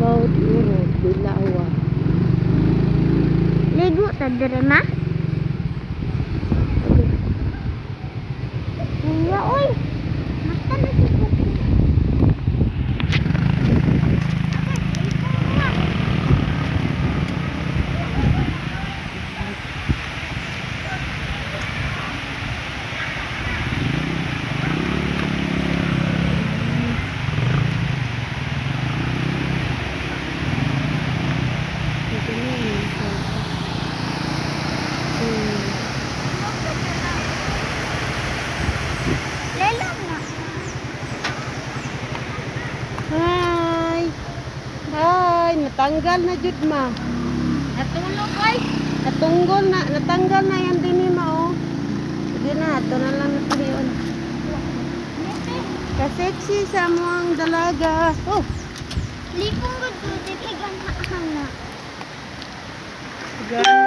Davao de Oro, Dilawa. Ligo ta dire, ma? Kuya, oy. Mata na si Pupi. Ito na yun. Lelo na. Hi! Hi! Natanggal na jud, ma. Natulog, oy. Natunggol na, natanggal na yan din ma oh. Sige na, ito na lang natin. Ka-sexy sa mo ang dalaga. Oh, Lipong gud ko, di kay ganahan na. Gana.